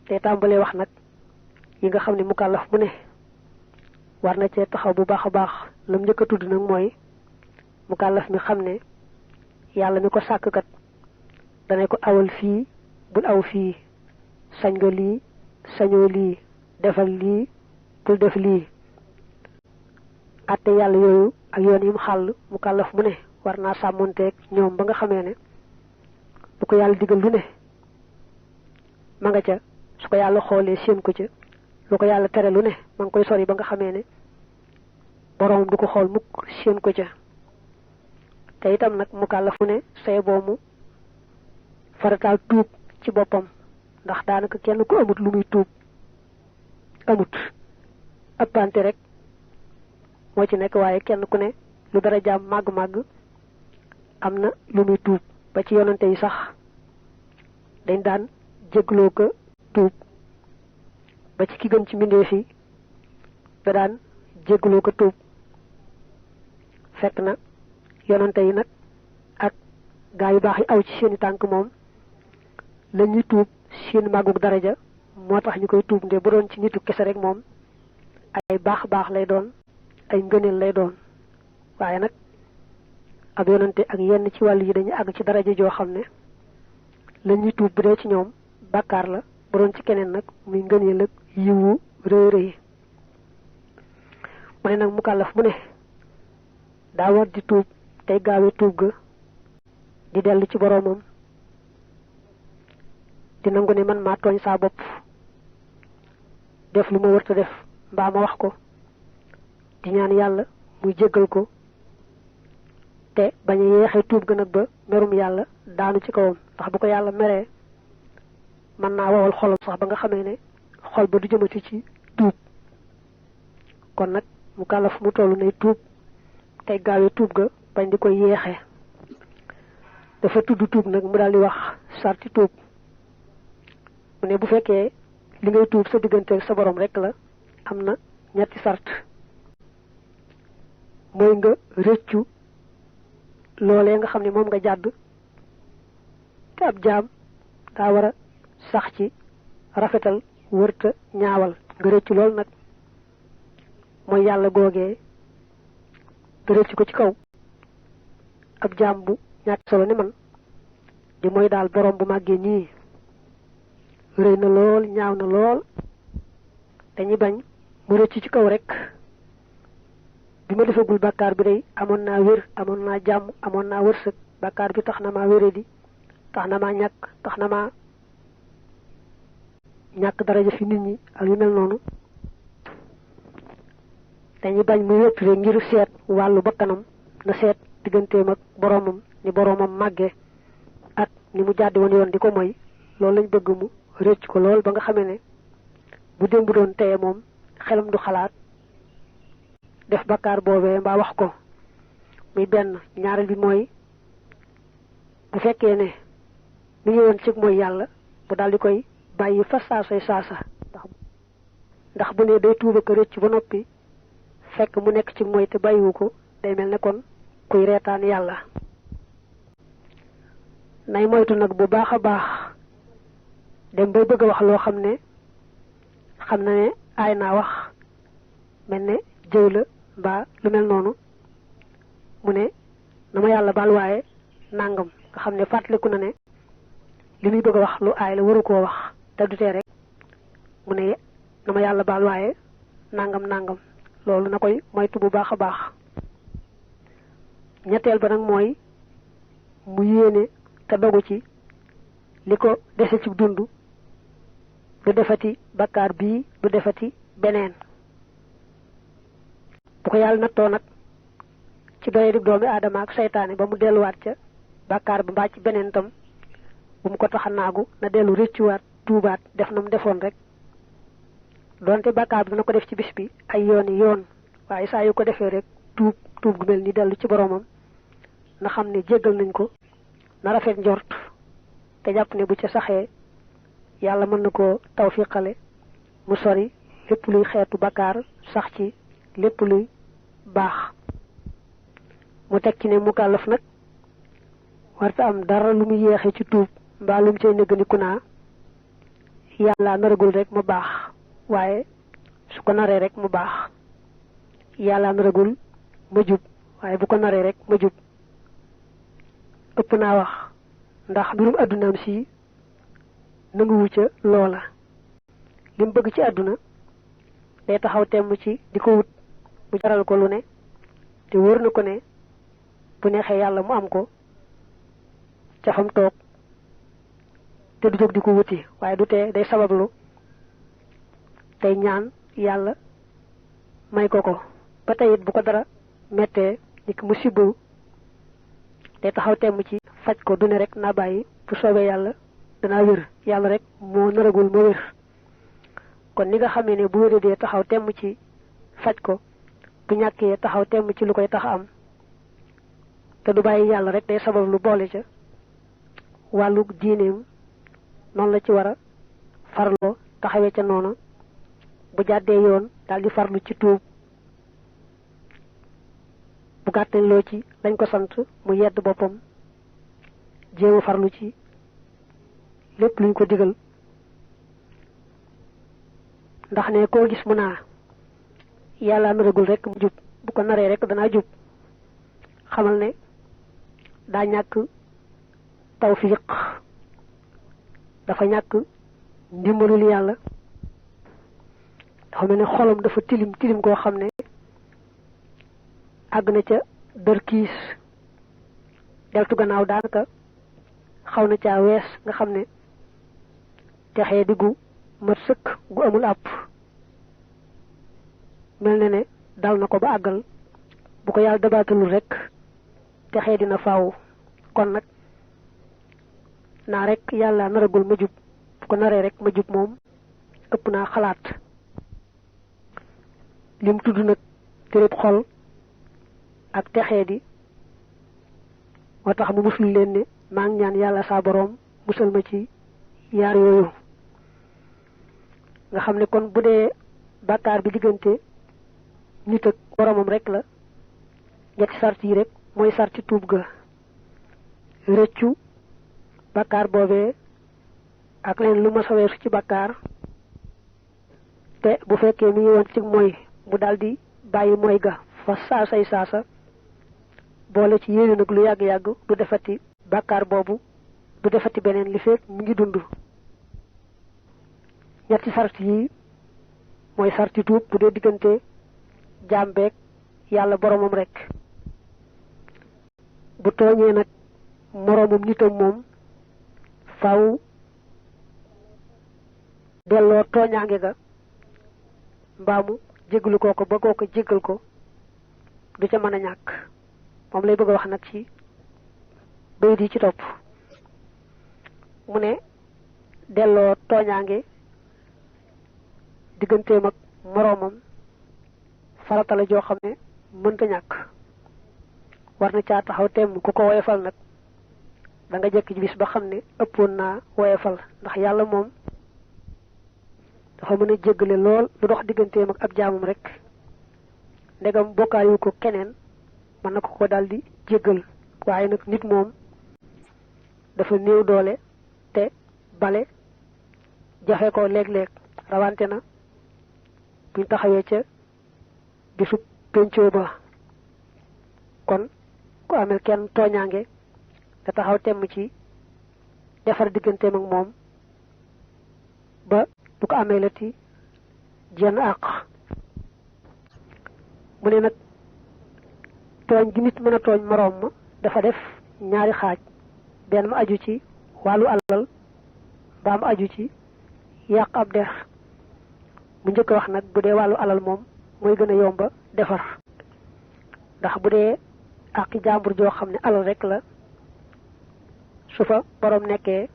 te tàmbalee wax nag yi nga xam ne mukallaf bu ne war na cee taxaw bu baax a baax lam njëkk a tudd nag mooy mukallaf mi xam ne yàlla mi ko sàkk kat dana ko awal fii bul aw fii sañ nga lii sañoo lii defal lii bul def lii atte yàlla yooyu ak yoon yi mu xàll mukallaf mu ne war naa sàmmonteeg ñoom ba nga xamee ne bu ko yàlla digal lu ne ma nga ca su ko yàlla xoolee séen ko ca lu ko yàlla tere lu ne ma ngi koy sori ba nga xamee ne boroom du ko xool mukk séen ko ca te itam nag mukallaf mu ne say boomu farataal tuub ci boppam ndax daanaka kenn ku amut lu muy tuub amut ëppante rek moo ci nekk waaye kenn ku ne lu dara jaam màgg-màgg am na lu muy tuub ba ci yonante yi sax dañ daan jégloo ko tuub ba ci ki gën ci mbindeef yi da daan jégloo ko tuub fekk na yonante yi nag ak gaa yu baax yi aw ci seeni tànk moom la ñuy tuub seen màggug daraja moo tax ñu koy tuub nde bu doon ci nitu kese rek moom ay baax lay doon ay ngëneel lay doon waaye nag ab yonante ak yenn ci wàll yi dañuy àgg ci daraja joo xam ne la ñuy tuub bu dee ci ñoom bàkkaar la bu doon ci keneen nag muy ngëneel ak yiwu rëy rëy mu ne nag mukallaf mu ne daa war di tuub tey gaawee tuub ga di dellu ci boroomam di nangu ne man maa tooñ saa bopp def lu ma wërta def mbaa ma wax ko di ñaan yàlla muy jéggal ko te bañ a yeexee tuub ga nag ba merum yàlla daanu ci kawam ndax bu ko yàlla meree mën naa wowal xolam sax ba nga xamee ne xol ba du jëmati ci tuub kon nag mu kàllaf mu toll nay tuub tey gaawee tuub ga bañ di koy yeexee dafa tudd tuub nag mu daal di wax sarti tuub mu ne bu fekkee li ngay tuub sa diggante sa borom rek la am na ñetti sart mooy nga rëccu loolee nga xam ne moom nga jàdd te ab jaam daa war a sax ci rafetal wërta ñaawal nga rëccu lool nag mooy yàlla googee nga rëccu ko ci kaw ab jaam bu ñàkk solo ni man di mooy daal borom bu màggee nii rëy na lool ñaaw na lool dañuy bañ mu rëcc ci kaw rek bi ma defagul bàkkaar bi day amoon naa wér amoon naa jàmm amoon naa wërsëg bàkkaar bi tax na maa wéradi tax na maa ñàkk tax na maa ñàkk daraja fi nit ñi ak yu mel noonu dañuy bañ mu wépp rek ngir seet wàllu bakkanam na seet digganteem ak boroomam ni boroomam màggee ak ni mu jàddi woon yoon di ko moy loolu lañ bëgg mu rëcc ko lool ba nga xamee ne bu démb doon teye moom xelam du xalaat def bakkaar boobee mbaa wax ko muy benn ñaareel bi mooy bu fekkee ne mi ngi woon ci mooy yàlla bu daal di koy bàyyi fa saasay saasa ndax bu ne day tuuba ko rëcc ba noppi fekk mu nekk ci mooy te bàyyiwu ko day mel ne kon kuy reetaan yàlla nay moytu nag bu baax a baax dem bay bëgg a wax loo xam ne xam na ne aay naa wax mel ne jëw la mbaa lu mel noonu mu ne na ma yàlla baal waaye nangam nga xam ne fàttaliku na ne li muy bëgg a wax lu aay la waru koo wax te du tee rek mu ne na ma yàlla baal waaye nangam loolu na koy moytu bu baax a baax ñetteel ba nag mooy mu yéene te dogu ci li ko dese ci dund du defati bakkaar bii du defati beneen bu ko yàlla nattoo nag ci doye di doomi aadama ak seytaane ba mu delluwaat ca bakkaar ba mbaa ci beneen tam bu mu ko tax a naagu na dellu rëccuwaat tuubaat def na mu defoon rek doonte bakkaar bi dana ko def ci bis bi ay yoon waaye saa yu ko defee rek tuub gu mel ni dellu ci boromam na xam ne jéggal nañ ko na rafet njort te jàpp ne bu ca saxee yàlla mën na koo tawfiqale mu sori lépp luy xeetu bakkaar sax ci lépp luy baax mu teg ci ne mukallaf nag warta am dara lu mu yeexee ci tuub mbaa lu mu cay néggandiku naa yàlla naragul rek mu baax waaye su ko naree rek mu baax yàlla naragul ma jub waaye bu ko naree rek ma jub ëpp naa wax ndax mbirum addunaam si nanguwu ca loola lim bëgg ci àdduna day taxaw temm ci di ko wut mu jaral ko lu ne te wóor na ko ne bu neexee yàlla mu am ko ca fam toog te du jóg di ko wuti waaye du tee day sabablu tey ñaan yàlla may ko ko ba tey it bu ko dara mettee ni ki mu sibbu day taxaw temm ci faj ko du ne rek naa bàyyi bu soobee yàlla danaa wér yàlla rek moo naragul ma wér kon ni nga xamee ne bu wéradee taxaw temm ci faj ko bu ñàkkee taxaw temm ci lu koy tax am te du bàyyi yàlla rek day sabab lu boole ca wàllu diineem noonu la ci war a farloo taxawee ca noonu bu jàddee yoon daal di farlu ci tuub bu gàttañ loo ci lañ ko sant mu yedd boppam jéem a farlu ci lépp luñ ko digal ndax ne koo gis mu naa yàlla naragul rek mu jub bu ko naree rek danaa jub xamal ne daa ñàkk tawfiq dafa ñàkk ndimbalul yàlla dafa mel ne xolam dafa tilim tilim koo xam ne àgg na ca dër kiis deltu gannaaw daanaka xaw na caa wees nga xam ne texee diggu mat sëkk gu amul àpp mel na ne dal na ko ba àggal bu ko yàlla dabaatalul rek texee dina faaw kon nag naa rek yàlla naragul ma jub bu ko naree rek ma jub moom ëpp naa xalaat lim tudd nag téréb xol ak texee di moo tax mu musul leen ne maa ngi ñaan yàlla saa boroom musal ma ci yaar yooyu nga xam ne kon bu dee bàkkaar bi diggante nit ak boromam rek la ñetti sart yi rek mooy sarti tuub ga rëccu bàkkaar boobee ak leen lu ma saweesu ci bàkkaar te bu fekkee mi ngi woon ci mooy mu daldi bàyyi mooy ga fa saasay saasa boole ci yéene nag lu yàgg-yàgg du defati bàkkaar boobu du defati beneen li fekk mu ngi dund ñetti sart yi mooy sarti tuub bu dee diggante jaam beek yàlla boromam rek bu tooñee nag moroomum nitam moom faw delloo tooñaange ga mbaamu jéggalu kooko ba kooko jéggal ko du ca mën a ñàkk moom lay bëgg a wax nag ci bayit yi ci topp mu ne delloo tooñaange digganteem ak moroomam farata la joo xam ne mënta ñàkk war na caa taxaw temm ku ko woyefal nag da nga jekk ci bis ba xam ne ëppoon naa woyefal ndax yàlla moom dafa mën a jéggale lool lu dox digganteem ak ab jaamum rek ndegam bokkaayu ko keneen mën na ko daldi jéggal waaye nag nit moom dafa néew doole te bale jafe ko léeg-léeg rawante na buñ taxawee ca bisu pencoo ba kon ku amel kenn tooñaange te taxaw temm ci defar digganteem ak moom ba du ko amee lati jenn àq mu ne nag tooñ gi nit mën a tooñ moroom ma dafa def ñaari xaaj benn ma aju ci wàllu alal mbaa ma aju ci yàq ab der mu njëkk wax nag bu dee wàllu alal moom mooy gën a yomba defar ndax bu dee àqi jàmbur joo xam ne alal rek la su fa borom nekkee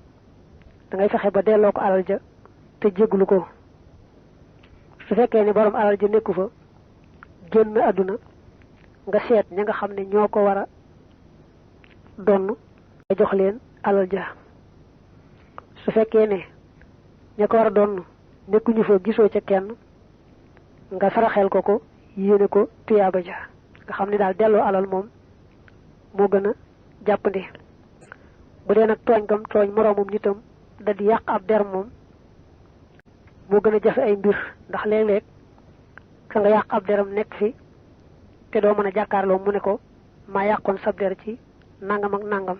da ngay fexe ba delloo ko alal ja te jégglu ko su fekkee ne borom alal ja nekku fa génn àdduna nga seet ña nga xam ne ñoo ko war a donn nga jox leen alal ja su fekkee ne ña ko war a donn nekkuñu fa gisoo ca kenn nga saraxel ko yéene ko tuyaaba ja nga xam ne daal delloo alal moom moo gën a jàppandi bu dee nag tooñ gam tooñ moroomum nitam da di yàq ab der moom moo gën a jafe ay mbir ndax léeg-léeg ka nga yàq ab deram nekk fi te doo mën a jàkkaarloo mu ne ko maa yàqoon sab der ci nangam ak nangam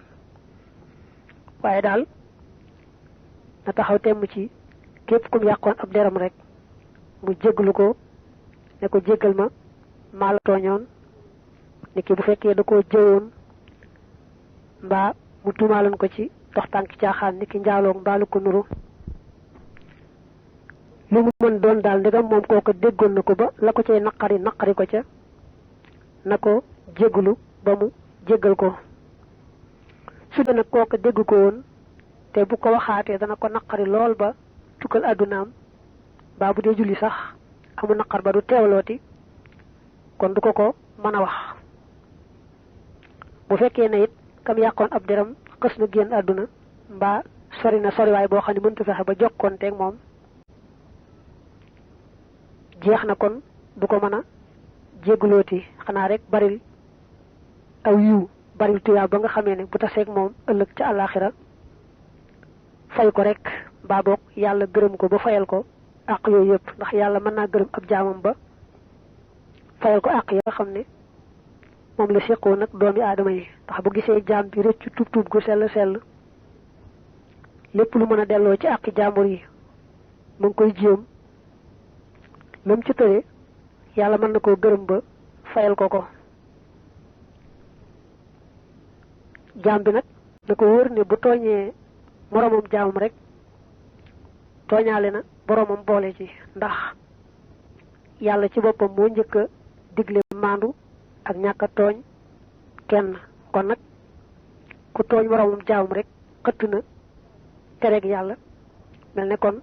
waaye daal na taxaw temm ci képp kum yàqoon ab deram rek mu jéggalu ko ne ko jéggal ma maa la tooñoon ni ki bu fekkee da koo jëwoon mbaa mu tuumaaloon ko ci dox tànk caaxaan ni ki njaaloog mbaalu ko nuru lu mu mën doon daal ndegam moom kooka déggoon na ko ba la ko cay naqari ko ca na ko jéggalu ba mu jéggal ko su dee nag kooka dégg ko woon te bu ko waxaatee dana ko naqari lool ba tukkal àddunaam baa bu dee julli sax amu naqar ba du teewlooti kon du ko mën a wax bu fekkee ne it kam yàqoon ab deram xës na génn àdduna mbaa sori na soriwaay boo xam ne mënta fexe ba jokkoonteeg moom jeex na kon du ko mën a jéggalooti xanaa rek baril aw yiw baril tuyaa ba nga xamee ne bu taseeg moom ëllëg ca àllaaxira fay ko rek mbaa boog yàlla gërëm ko ba fayal ko àq yooyu yëpp ndax yàlla mën naa gërëm ab jaamam ba fayal ko àq ya nga xam ne moom la séqoo nag doomi aadama yi ndax bu gisee jaam bi rëccu tuub gu sell lépp lu mën a delloo ci àqi jaambur yi mu ngi koy jéem même ci tëre yàlla mën na koo gërëm ba fayal ko jaam bi nag da ko wóor ne bu tooñee moroomam jaamam rek tooñaale na boroomam boole ci ndax yàlla ci boppam moo njëkk a digle maandu ak ñàkk a tooñ kenn kon nag ku tooñ moroomam jaamam rek xëtt na tereeg yàlla mel ne kon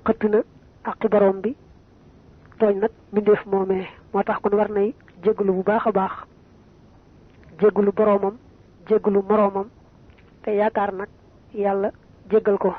xëtt na àqi boroom bi tooñ nag mbindeef moomee moo tax kon war nay jéggalu bu baax a baax jéggalu boroomam jéggalu moroomam te yaakaar nag yàlla jéggal ko